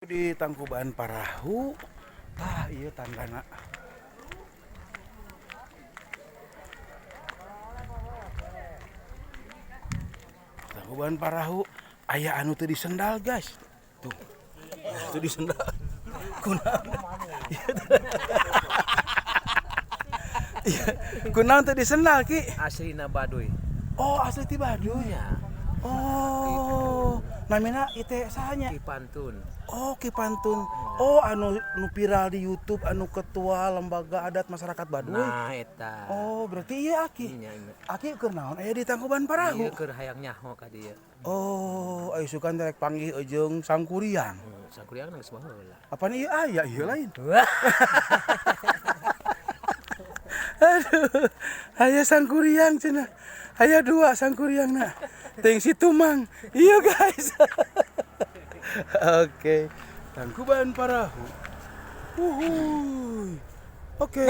Di Tangkuban Parahu. Tah, ieu tanggana. Tangkuban Parahu aya anu teu disendal, guys. Tuh. Teu disendal. Kunaon? Iya, kunaon teu disendal, Ki? Aslina Baduy. Oh, asli ti Baduy. Ya. Oh, namina itu saha nya? Ki Pantun. Oh, Ki Pantun. Oh, anu nu viral di YouTube anu ketua lembaga adat masyarakat Baduy. Nah, eta. Oh, berarti iya Aki. Iya, iya. Aki keur naon aya di Tangkuban Parahu? Ieu keur hayang nyaho ka dieu. Oh, ayo sukan rek panggih jeung Sangkuriang. Sangkuriang geus baheula. Apaan ieu aya ieu lain? Aduh, aya Sangkuriang cenah. Aya dua Sangkuriang na. Ting si Tumang. Iya guys. Oke. Tangkuban Parahu. Uhuy. Oke.